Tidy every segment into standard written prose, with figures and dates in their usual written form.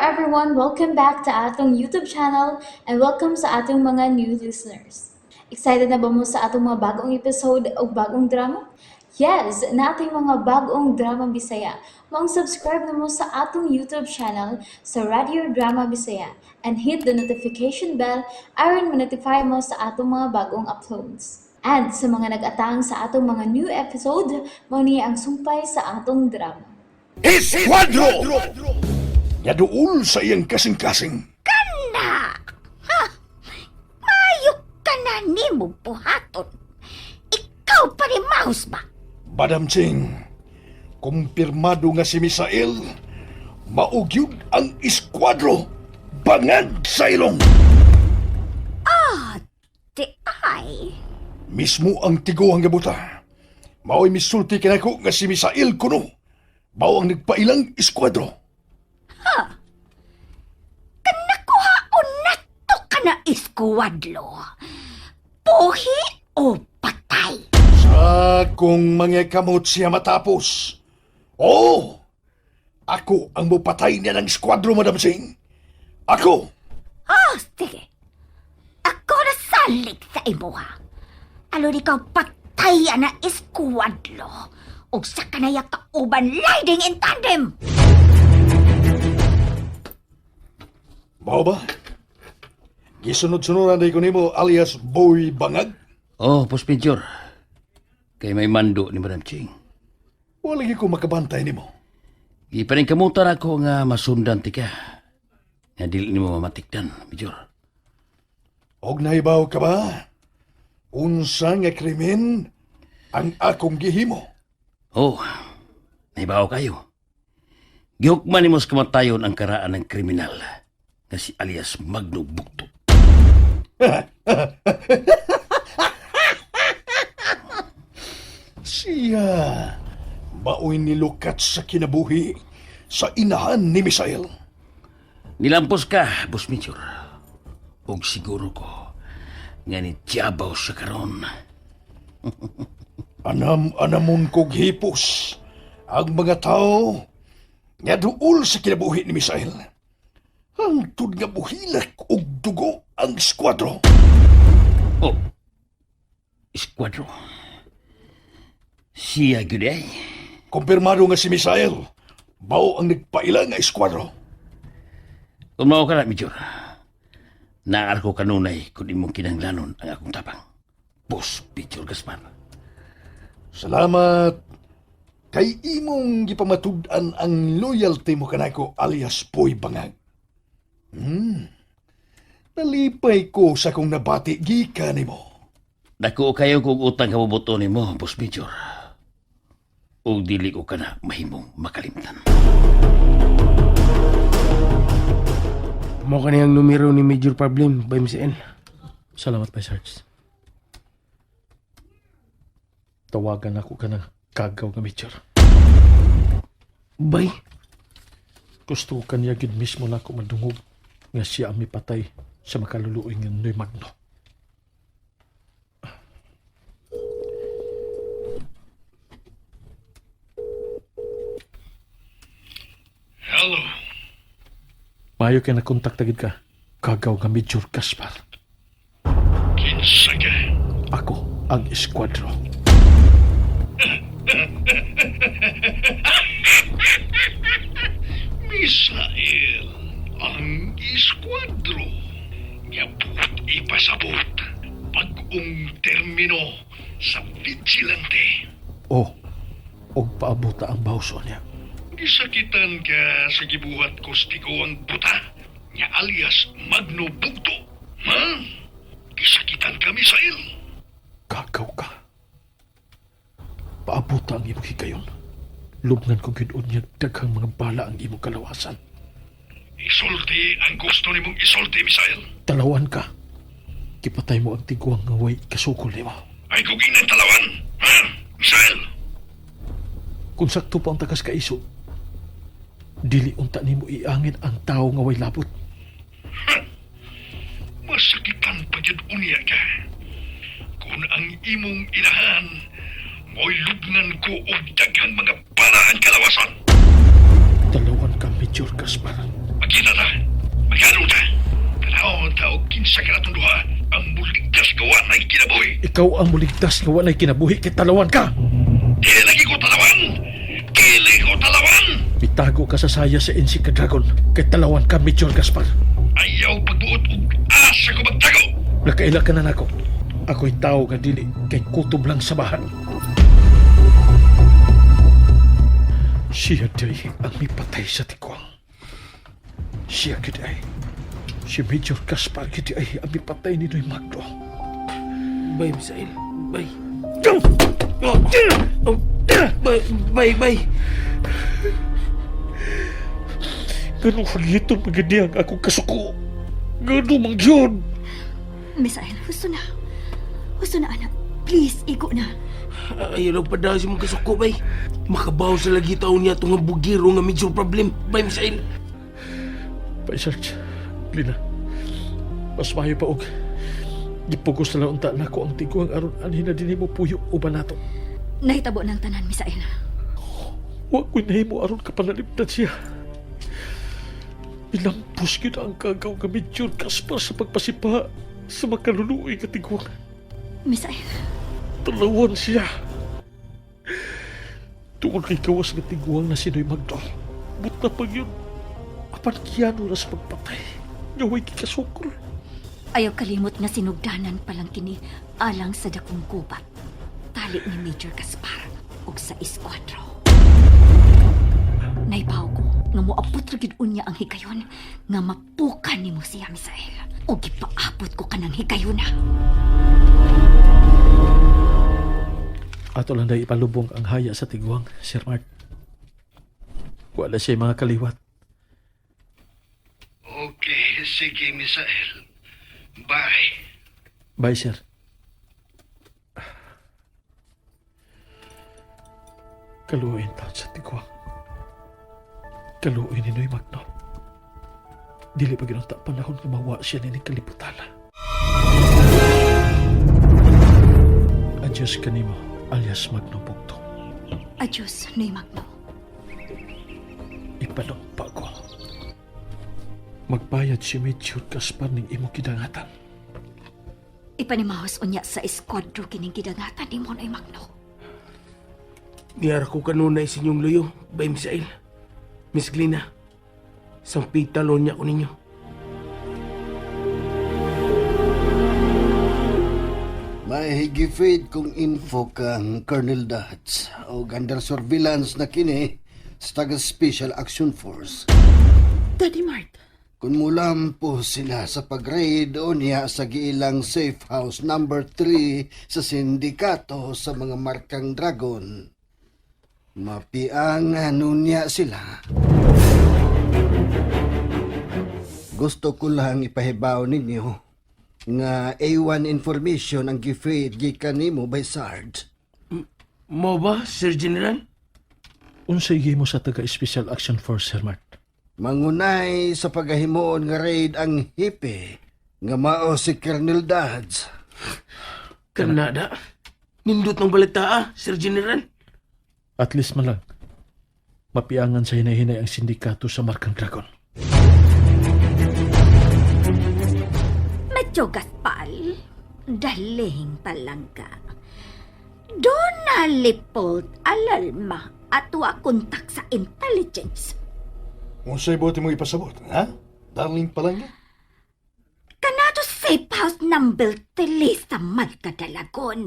everyone! Welcome back to atong YouTube channel and welcome sa atong mga new listeners. Excited na ba mo sa atong mga bagong episode o bagong drama? Yes, naa tay mga bagong drama Bisaya. Maong subscribe na mo sa atong YouTube channel sa Radio Drama Bisaya and hit the notification bell aron ma-notify mo sa atong mga bagong uploads. And sa mga nag-atang sa atong mga new episode, mao ni ang sumpay sa atong drama. Esquadro! Nga duol sa iyang kasing-kasing. Na! Ha! Maayo ka na nimo buhaton. Ikaw pa ni Mouse ba? Madam Ching, kumpirmado nga si Misael, mao gyud ang esquadro bangag sa ilong. Di ay. Mismo ang tiguang gabuta. Mao'y misulti kanako nga si Misael kuno. Mao ang nagpailang esquadro. Nakuhaon na to ka na iskuwadlo. Buhi o patay? Sa kung mga kamot siya matapos. Oh! Ako ang mupatay niya ng esquadro, Madam Ching. Ako! Oh, sige. Ako na salig sa imuha. Alon ikaw patay na iskuwadlo. Og sa kanaya kauban riding in tandem. Mao ba? Gisunod-sunuran ko nimo alias Boy Bangag. Oh, Boss Major. Kay may mando ni Madam Ching. Wala lagi ko makabantay nimo. Gipaningkamutan ako nga masundan ti ka. Nga dili nimo mamatikdan, Major. Og nahibaw ka ba? Unsa nga krimen ang akong gihimo? Oh, nahibaw kayo. Gihukman nimo sa kamatayon ang karaan ng kriminal nga si alias Magno Bukto. Siya mao'y nilukat sa kinabuhi sa inahan ni Misael. Nilampos ka, Boss Major. Og siguro ko nga ni Tiabaw siya karon. Anam-anamon kog hipos ang mga tao nga duol sa kinabuhi ni Misael. Hangtod nga buhilak og dugo ang squadro. Oh, esquadro. Siya gyud ay. Kumpirmado nga si Misael, mao ang nagpaila nga esquadro. Kung mao ka na, Major, naar ko kanunay kung imong kinanglanon ang akong tabang. Boss Major Gaspar. Salamat kay imong gipamatud-an ang loyalty mo kanako alias Poy Bangag. Nalipay ko sa kong nabati gikan nimo. Dako kayo kog utang kabubuto nimo, Boss Major. Ug dili ko kana mahimong makalimtan. Mao kani ang numero ni Major Problem by MCL. Salamat, my Sarge. Tawagan ako ka ng kagaw nga Major. Bay, Gusto ko kaniya gyud mismo na ako madungog nga siya ang mipatay sa makaluluoy nga Noy Magno. Hello. Maayo kay nakontak gid ka. Kagaw nga Major Gaspar. Kinsa ka? Ako ang esquadro. Misael, ang esquadro. Nga buot ipasabot pag-ong termino sa vigilante. Oh, og paabota ang bawso niya. Gisakitan ka sa gibuhat ko sa ang buta nga alias Magno Bugto. Ha? Gisakitan ka, Misael. Kagaw ka. Paabota ang imong higayon. Lubngan ko gyud unya daghang mga bala ang imong kalawasan. Isulti ang gusto nimong isulti, Misael. Talawan ka. Kipatay mo ang tiguang nga way kasukol nimo. Ay kuging ng talawan. Ha? Misael! Kung sakto pa ang tagas kaiso, dili unta nimo iangin ang tao nga way labot. Masakitan pa gyud unya ka. Kung ang imong inahan, mo'y lubngan ko og daghang mga bala ang kalawasan. Talawan ka, Major Gaspar. Magkita. Pangita og kinsa ka natong duha ang muligtas nga wa nay kinabuhi. Ikaw ang muligtas nga walay kinabuhi kay talawan ka. Dili lagi ko talawan. Dili ko talawan. Mitago ka sa saya sa NC ka Dragon kay talawan ka, Major Gaspar. Ayaw pagbuot og asa ko magtago. Nakaila ka na nako. Ako'y tao nga dili kay kutob lang sa bahan. Siya day ang mipatay sa tikwang. Siya gid ay. Si Major Gaspar gid ay ang mipatay ni Noy Magno. Bay, Misael. Bay. Oh, bay, bay, bay. Ganun kagiton magandi ang akong kasuko. Ganun mang yun. Misael, husto na. Husto na, anak. Please, igo na. Ayaw lang pa dahil sa mong kasuko, bay. Makabaw sa lagi taon niya itong bugiro nga major problem. Bay, Misael. Bay, Sarge. Lina. Mas maayo pa og gipugos na lang unta nako ang tiguang aron anhin na dinhi mo puyo uban nato. Nahitabo ng tanan, Misael. Wa ko'y nahimo aron kapanalipdan siya. Bilampos gyud ang kagaw nga Major Gaspar sa pagpasipa sa makaluluoy nga tiguang. Misael, Talawan siya. Tungod kay gawas nga tiguang na si Noy Magno. Buta pag yun. Apan kiyano na sa pagpatay. Nga way kikasukol. ayaw kalimot nga sinugdanan palang kini alang sa dakong gubat. Tali ni Major Gaspar ug sa eskwatro. Naibaw ko nga moabot ra gyud unya ang higayon nga mapukan nimo siya, Misael. Ug gipaabot ko kanang higayona. Ato lang dahil ipalubong ang haya sa tiguang, Sir Mark. Wala siya mga kaliwat. Okay, sige, Misael. Bye. Bye, sir. Kaluoyin taon sa tiguang. Kaluoyin ni Noy Magno. Dili pa ginunta panahon nga mawa siya nining kalibutala. Adios kanimo, alias Magno Bugtong. Adios, Noy Magno. Ipanumpa ko. Magbayad si Major Gaspar ning imo kidangatan. Ipanimahos unya sa eskwatro kining gidangatan nimo, Noy Magno. Niyara ko kanunay sa inyong luyo, Bay, Misael. Miss Glina, sampitalon niya ko ninyo. May gifeed kong info kang Colonel Dodds o under surveillance na kini sa taga Special Action Force. Daddy Mart, Kung mulampo sila sa pag-raid o niya sa giilang safe house number 3 sa sindikato sa mga markang dragon, mapiang niya sila. Gusto ko lang ipahibaw ninyo nga A1 information ang gifeed gikan nimo by Sarge. Mo ba, Sir General? Unsay gihimo sa taga Special Action Force, Sir Mark? Mangunay sa paghimuon nga raid ang hipe nga mao si Colonel Dodds. Kanada? Nindot ng balita ah, Sir General. At least man lang, mapiangan sa hinay-hinay ang sindikato sa Markang Dragon. Medyo Gaspal, daling palangga. Dona Leopold alalma atwa kontak sa intelligence. Unsay buot mo ipasabot, ha? Darling palangga. Kanato safe house number 3 sa Malkadalagon.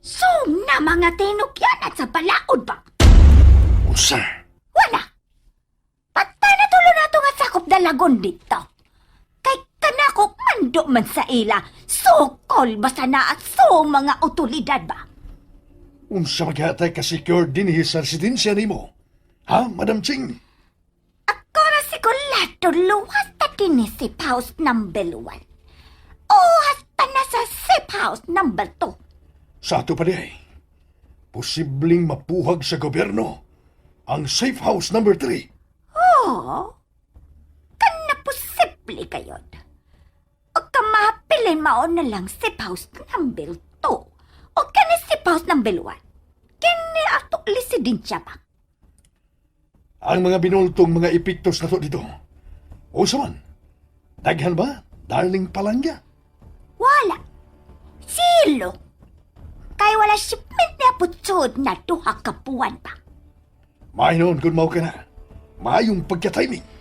So na mga tinukyanan sa balaod ba? Unsa? Wala. Patay na tulo na ito nga sakop dalagon dito. Kay kanako mando man sa ila. Sukol basta na at so mga otoridad ba? Unsa maghatay ka secure dinhi sa residensya nimo? Ha, Madam Ching? Ako na sigurado luwas ta kini safe house number 1. O hasta na sa safe house number 2. Sa ato pa diay. Posibleng mapuhag sa gobyerno ang safe house number 3. Oh, kana posible kayon. O kamapilin mao na lang safe house number 2. O kani safe house number 1. Kini ato residensya ba? Ang mga binultong mga epektos nato dito. Unsa man? Daghan ba? Darling Palangga. Wala. Silo. Kay wala shipment na putsod na duha ka buwan pa. Mahinoon kung mao ka na. Maayong pagka-timing.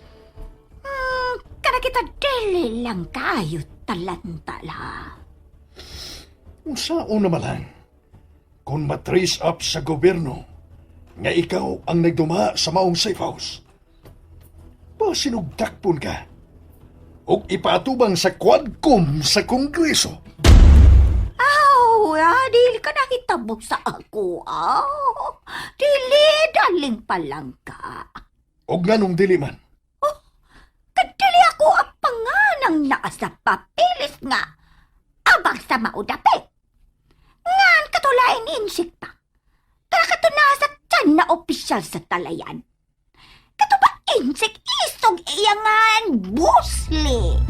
Kana kita dili lang kayo talantala. Unsaon naman lang, kung matrace up sa gobyerno nga ikaw ang nagduma sa maong safe house, pasinugtakpon ka o ipaatubang sa Quadcom sa Kongreso. Aw, dili ka nahitabok sa ako. Aw, dili, daling palangka. O nganong dili man, Kadili ako ang panganang naa sa papilis nga. Abang sa maudapit. Ngan katulain insik pa. Kaya kato nasa tiyan na opisyal sa talayan. Kato ba insik isog iyangan busli?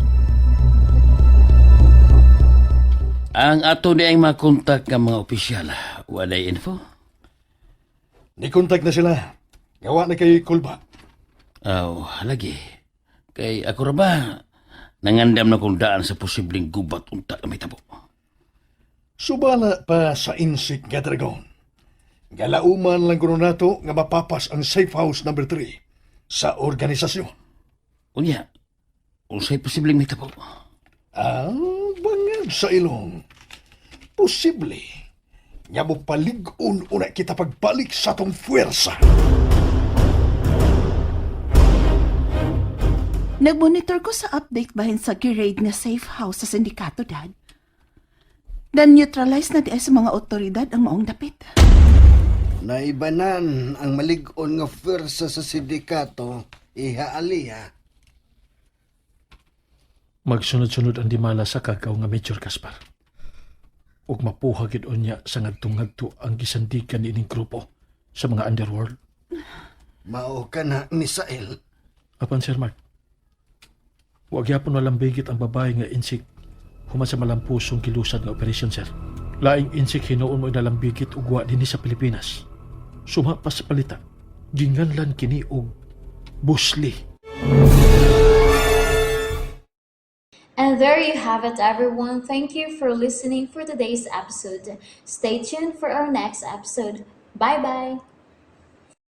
Ang ato ni ang makontak nga mga opisyal. Walay info? nikontak na sila. Gawa na kay Kulba. Aw, lagi. Kay ako ra ba, nangandam na kong daan sa posibleng gubat unta na may tabo. Subala pa sa insik nga dragon. Galauman lang kuno nato nga mapapas ang safe house number 3 sa organisasyon. Unya, unsay posibleng may tabo? Ah, bangag sa ilong. Posible. Nga mo palig-on una kita pagbalik sa tong fuerza. Nagmonitor ko sa update bahin sa girade nga safe house sa sindikato, Dad. Dan-neutralize na di ay sa mga otoridad ang maong dapit. Naibanan ang malig-on nga pwersa sa sindikato, iha aliya. Magsunod-sunod ang dimala sa kagaw nga Major Gaspar. Ug mapuha gid unya sa ngadtong-ngadto ang gisandigan niining grupo sa mga underworld. Mao ka na, Misael. Apan Sir Mark, wa gyapon walambigit ang babae nga insik human sa malampusong kilusad nga operasyon, sir. Laing insik hinuon mo inalambigit ug wa dinhi sa Pilipinas. Suma pa sa palita, ginganlan kini og busli. And there you have it, everyone. Thank you for listening for today's episode. Stay tuned for our next episode. Bye bye.